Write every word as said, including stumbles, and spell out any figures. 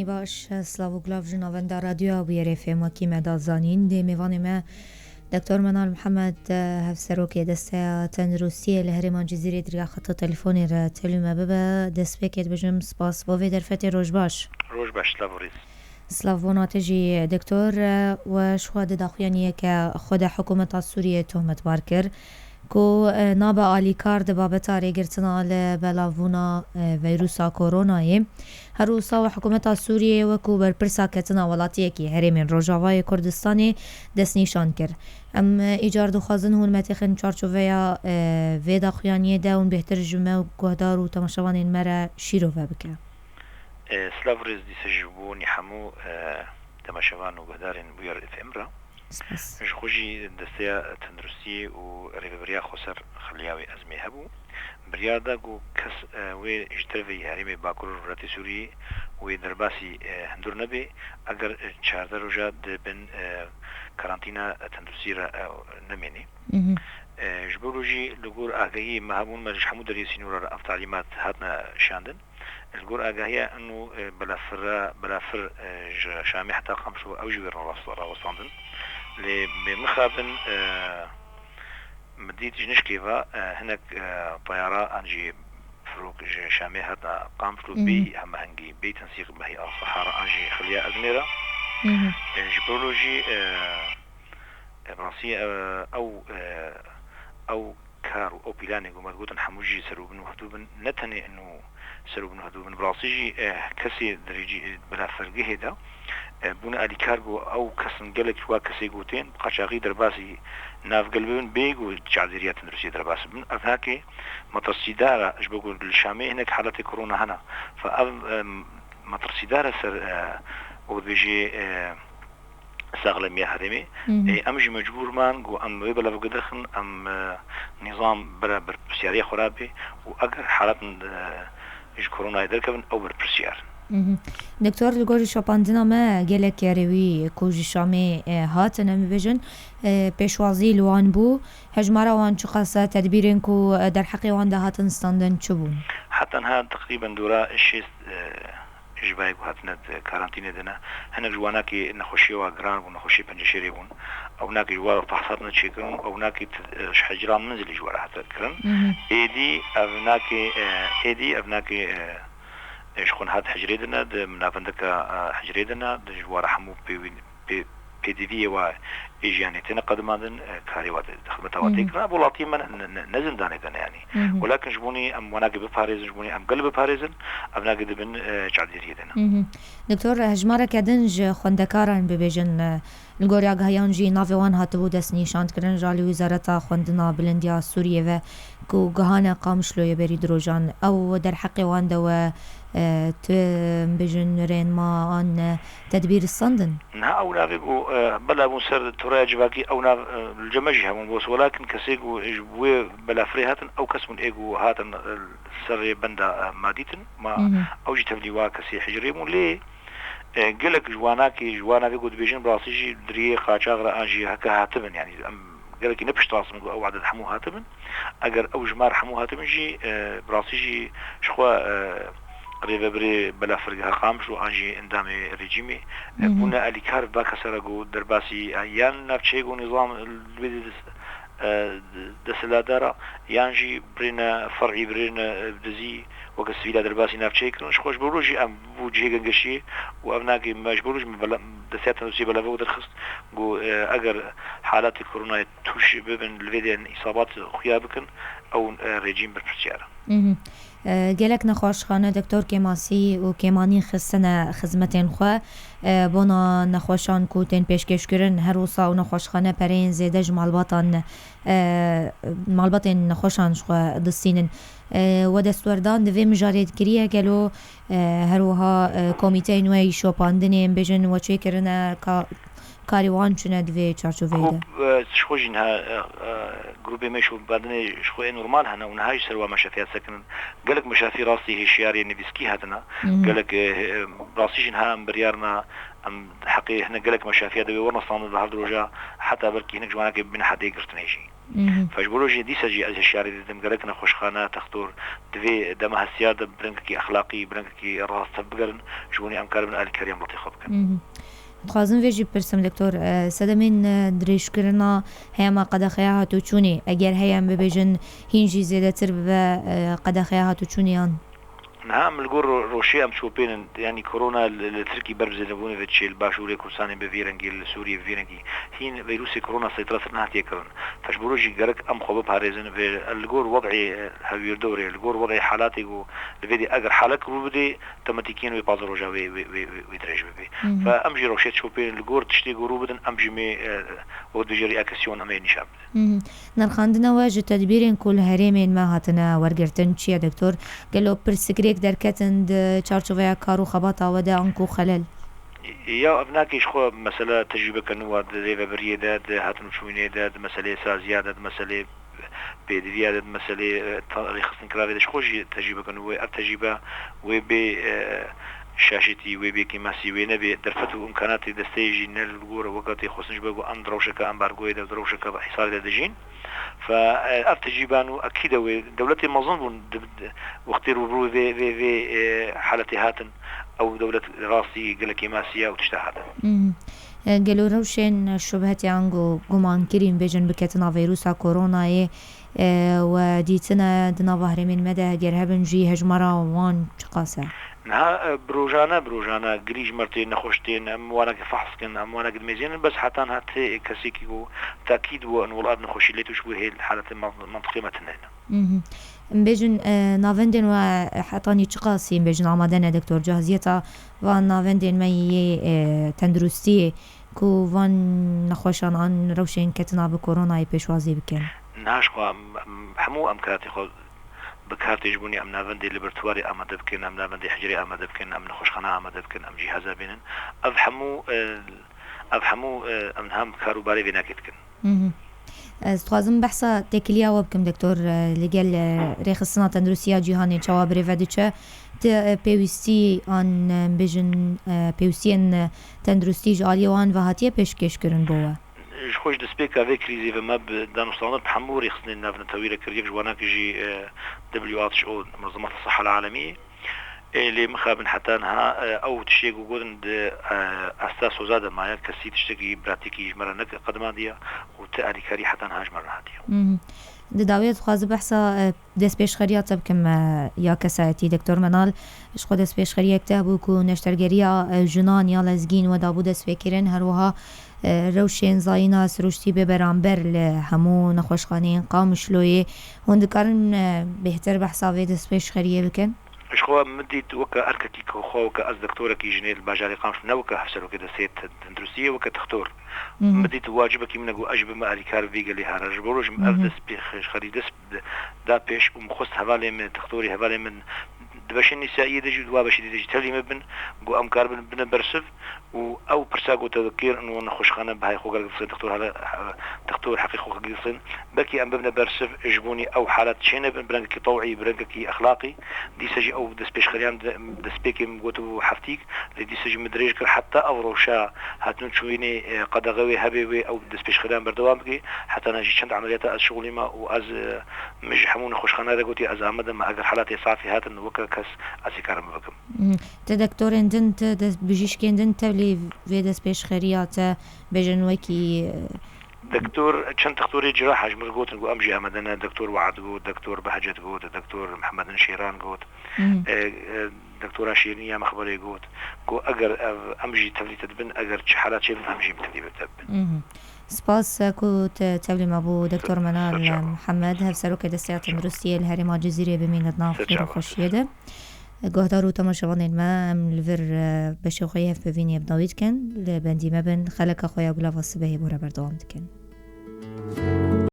Baş, silav û gulav ji navenda Radyoya Bûyerê Fêmakî me da zanîn. Dê mêvanê me Doktor Menal Mihemed, e, Hevserokê Desteya Tenduristiyê li Herêma Cizîrê di riya xeta telefonê re telû me bibe. Destpêkê dibêjim spas bo vê derfetê, roj baş. Roj baş, silav û rêz. Silav bona te jî doktor, e, we ji xwe di daxuyaniyeke xwe de hikûmeta Sûriyê tohmetbar kir ku, e, nabe alîkar di babeta rêgirtina li belavbûna, e, veyrusa koronayê. Her wisa we hikûmeta Sûriyeyê wekû berpirsa ketina welatiyekî herêmên Rojavayê Kurdistanê destnîşan kir. Em, e, îcar dixwazin hûn metêxin çarçoveya, e, vê daxuyaniyê de hûn bêhtir ji me guhdar û temaşevanên me re şîrove bike. E, silav û rêz dîse ji bo nî hemû, e, temaşevan û guhdarên Bûyer F M re. Spas. Ji xwe jî Desteya Tenduristiyê û Rêveberiya Xweser Xeliya wê Ezmê hebû. Biryar da ku kes, e, wê ji derveyî herêmê Bakur û Rojhilatê Sûriyê wê derbasî, e, hundir nebe, eger, e, çardeh roja di bin, e, karantîna tenduristî re, e, nemêne. Mhm. E, ji bo rojî li gor agahiyê me hebûn, me ji hemû deriyê sînora re ev talîmat hatine şandin. Li gor agahiya ino, e, belafira, belafir, e, ji Şamê heta Qamişlo ew jî wê rast-, rawestandin. Lê bê mixabin, e, min dît ji nişkê ve, e, hinek, e, teyara an jî firok ji Şamê heta Qamişlo Mhm. bê hemahengî, bê tensîq bi hey'a Sehara an jî Xiliya Ezmê re. Mhm. E, ji bo lo jî, e, e, bi rastî, e, ew, e, ew kar û ew planê ku me digotin hemû jî ser û bin û hevdû bin, ne tenê ino ser û bin û hevdû bin, bi rastî jî, eh, kesê di rêcî, eh, belafergehê de, eh, bûne alîkar ku ew kes in gelek ji wa kesê ku tên bi qaçaxî derbasî nav gel bibin, bê ku çavdêriya tenduristiyê derbas bibin. Ev nake metirsîdar e, ji bo ku li Şamê hinek haletê korona hene. Fe ev, eh, metirsîdar e ser, eh, û dibêjê, eh, saxlemiya herêmê. Hı hı. Ê, em jî mecbûr man ku em wê belavgirî derxin, em, e, nîzam bira berpirsiyariya xwe re bê û eger halat, e, ji koronayê derkevin, ew berpirsiyar in. Hı hı. Doktor, li gorî şopandina me gelek rêwî ku ji Şamê, e, hatin, em bibêjin, e, pêşwazî li wan bû. Hejmara wan çiqas e, tedbîrên ku, e, derheqê wan de hatin standin çi bûn? Heta niha teqrîben dora şêst, e, ji bayê ku hatine di karantînê de ne. Hinek ji wanakî nexweşiyê wa giran bûn, nexweşiyê penceşêrê bûn. Ew nakî ji wa re fehs hatine çêkirin û ew nakî t-, ji hicra menzilî ji wa re hate kirin. Mhm. Êdî ev nakê, e, êdî ev nakê, e, e, ji xwe niha di hicrê de ne, di navendeka, e, hicrê de ne, di ji wa re hemû pêwî-, pê-, pêdiviyê wa ê jiyanê têne qedimandin, e, karê wa di xizmeta wa tê kirin. Ev welatiyê me ne, ne, ne, ne zindanê de ne yanî. Hı hı. Welakin ji bonî em wanakê biparêzin, ji bonî em gel biparêzin, ev nake di bin, e, çavdêriyê de ne. Hı hı. Doktor, hejmareke din ji xwendekaran bibêjin, e, li gorî agahiyan jî navê wan hatibû destnîşankirin ji alî Wezareta Xwendina Bilind ya Sûriyê ve ku gihane Qamişloyê berî du rojan. Ew derheqê wan de we, e, tu, bêjin rênma an, e, tedbîr standin? Niha ew navê ku, e, bela bûn ser toraya civakî ew nav, e, li cem me jî hebûn bos. Welakin kesê ku ji wê belafirê hatin, ew kes bûn ê ku hatin, e, ser rê benda, e, ma dîtin. Ma Hı hı. ew jî tevlî wa kesê hicrê bûn. Lê, e, gelek ji wanakê, ji wa navê ku dibêjin, bi rastî jî di riyê qaçax re an jî heke hatibin. Yanî em gelekî ne piştrast bûn ku ew edet hemû hatibin. Eger ew jimar hemû hatibin jî, e, bi rastî jî ji xwe, e, rêvebirê belafirgeha Qamişlo an jî endamê rejîmê, e, Hı hı. bûne alîkar va kesa re ku derbasî, e, yan navçeyê ku nîzam li wê de, e, desthilatdar e, yan jî birêne fer'î, birêne, e, dizî weke sivîla derbasî navçeyê kirin. Ji xwe ji bo rojî em bû cihê gengeşiyê û ev nake me ji bo rojî me bela-, desteya tenduristiyê belav derxist ku, e, eger halatê koronayê tûş bibin, li vê de îsabat xuya bikin, ew, e, rejîm berpirsiyar e. Mhm. E, gelek nexweşxane Doktor Kêmasî û Kêmanî xistine xizmetên xwe, e, bona nexweşan ku tên pêşkêşkirin, her wisa ew nexweşxane pereyên zêde ji malbatan, e, malbatên nexweşan ji xwe distînin. E, we destwerdan di vê mijarê kiriye gelo, e, her wiha, e, komîteyên we yî şopandinê, em bêjin, we çêkirine ka-, karê wan çi ne di vê çarçoveyê de? Ku, e, ji xwe jî niha, e, e, grûpê me şopandinê ji xwe ê normal hene û niha jî ser wa meşafiyat sekirin. Gelek meşafî rastî hişyariyê nivîskî hatine. Hı hı. Gelek, e, e, rastî jî niha em biryarna, Em heqê hinek gelek meşafiya divê werine standin li her du roja, heta belkî hinek ji wanakê bibîne hedê girtinê jî. Mhm. Fe ji bo rojê dîsa jî ez hişyarî didim, gelek nexweşxane, textor, divê dema hestiyar de bi rengekî exlaqî, bi rengekî rast tevbigerin, ji bo em karibin alîkariya miletê xwe bikin. Mhm. Dixwazim vê jî bipirsim, doktor, e, sedemên, e, dirêjkirina heyama qedexeya hatûçûnê, eger heye em bibêjin hîn jî zêdetir bibe, e, qedexeya hatûçûnê yan? Niha em li gor ro-, roşê em çopên in, yanî korona li, li Tirkî ber bi zêdebûnê ve diçê, li Başûrê Kurdistanê bi vî rengî, li Sûriyê bi vî rengî. Hîn vîrusê korona seytira ser nehatiye kirin. Fe ji bo rojî gerek em xwe biparêzin vê li gor wed'ê, e, hewîrdorê, li gor wed'ê halatê ku li vê dê eger halek rû bidê, otomatîkî yên wê pazdeh roja wê, wê, wê, wê, wê dirêj bibe. Mhm. Fe em jî rewşê çopê li gor tiştê ku rû bidin, em jî mê, e, wek dibêje reaksiyon em ê nîşan bidin. Mhm. Nirxandina we ji tedbîrên ku li herêmên me hatine wergirtin çi ye, doktor? Gelo pirsgirêk derketin di çarçoveya kar û xebata we de anku xelel? Ya ev nake ji xwe mesela tecrûbeke nû wa di rêvebiriyê de, di hatin û çûyînê de, di meseleyê saziya de, di meseleyê pêdiviya de, di meselê, e, ta-, rêxistinkira vê de ji xwe jî tecrûbeke nû wê. Ev tecrûbe wê bê, e, şaşîtî, wê bê kêmasî, wê nebê derfet û îmkanatê desteyê jî ne li gor e, weke tê xwestin ji ber ku em di rewşeke embargoyê de, di rewşeke hîsarê de dijîn. Fe, e, ev tecrûbe nû ekîd e wê. Dewletê mezin bûn di, di, wextê rûbirû vê, vê, vê, e, haletê hatin. Ew dewlet rastî gelek kêmasî ye û tişta hatin. Mhm. E, gelo rewşên şubhetê ango gumankirîn bêjin biketina vîrusa koronayê, e, we dîtine di nava herêmên me de heger hebin jî hejmara wan çiqas e? Niha, e, bi rojane, bi rojane girî ji me re tê, nexweş tên, em wanekî fehs kin, em wanekî dimêzînin, bes heta niha tê kesekî ku tekîd bû in wela ev nexweşî lê tûş bû hê li haletê man-, mantiqê me tune ne. Mhm. Em bêjin, e, navendên we hetanî çiqasî em bêjin amade ne, doktor? Cahiziyeta van navendên me yê, e, tenduristiyê ku van nexweşan an rewşên ketina bi koronayê pêşwazî bikin? Niha ji xwe em, em hemû em kiratê xwe bi kar tê ji bo em navendê laboratuwarê amade bikin, em navendê hicrê amade bikin, em nexweşxane amade bikin, em cîhaza bînin. Ev hemû, e, ev hemû, e, em niha bi kar û barê vê nakê dikin. Mhm. Ez dixwazim behsa têkiliya we bikim, doktor, e, li gel, e, rêxistina tenduristiya cîhanê çawa birêve diçe? Ti, e, pêwîstî an, e, bêjin, e, pêwîstiyên, e, tenduristî ji aliyê wan ve hatiye pêşkêşkirin bo we? Ji xwe ji destpêka vê krîzê ve me bi danûstandin bi hemû rêxistinên navnetewî re kir. Yek ji wanakî jî, e, W H O, Munezemeta Siha Alemî. Ê, lê mixabin heta niha, e, ew tiştê ku gotin di, e, asta soza de maye, kesî tiştekî pratîkî ji me re neqedimandiye û ti alîkarî heta niha ji me re nehatiye. Mhm. Di dawiyê dixwazi behsa, e, destpêşxeriya te bikim, e, ya kesayetî, doktor Menal. Ji xwe destpêşxeriyek te bû ku neştergeriya, e, jinan ya lezgîn we dabû destpêkirin, her wiha, e, rewşên zayîna sirûştî bê beramber li hemû nexweşxaneyên Qamişloyê. Hûn dikarin, e, bêhtir behsa vê destpêşxeriyê bikin? Ji xwe min dît weke erkekî ku xwe weke ez doktorekî jinê li bajarê Qamişlo, ne weke hevserokê desteyê te-, tenduristiyê, weke textor. Mhm. Min dît wacibekî min e ku ez jî bime alîkar vî gelê hare. Ji bo rojim ev Mhm. dest pê xerî dest da pêş û min xwest hevalê min, textorî hevalê min di beşên nîsayiyê de jî û di wa beşê dî de jî tevlî min bin, ku em karibin bine bersiv û ew pirsa ku te kir û nexweşxane bihayê xwe gelek dixin, textor hele, textor heqê xwe gelek dixin. Belkî em bibine bersiv ji bo nî ew halat çênebin, bi rengekî tewî, bi rengekî exlaqî. Dîsa jî ew destpêşxeriyan de-, destpêkê min gotibû heftîk, lê dîsa jî min dirêj kir heta ev rewşa hatin û çûyînê, e, qedexe wê hebe wê ew destpêşxeriyan berdewam bike. Heta niha jî çend emeliyata ez şixulîme û ez, e, min ji hemû nexweşxane re gotî ez amade me, eger halatê safî hatin weke kes ez ê karim bikim. Mhm. Ti doktorên din, ti dest-, bijîşkên din tevlî vê destpêşxeriya te bêjin wekî, e, Doktor, çend doktorê ciraha ji min re gotin ku em jî amade ne, doktor We'd got, doktor Behcet got, doktor Mihemed Nişêran got, Mhm. e, e, doktora Şîrîn ya Mexberê got, ku eger ev, em jî tevlî te dibin, eger çi halat çêbin, em jî bi tevlî te dibin. Mhm. Spas, e, ku te tevlî me bû, doktor Menal Mihemed, hevserokê Desteya Tenduristiyê li herêma Cizîrê, bimîne di nav xêr û xweşiyê de. Guhdar û temaşevanên me, em li vir, e, beşê xwe yê hevpeyvînê bi dawî dikin. Li bendî me bin, xeleka xwe ya Gulava Sibehê bo re berdewam dikin.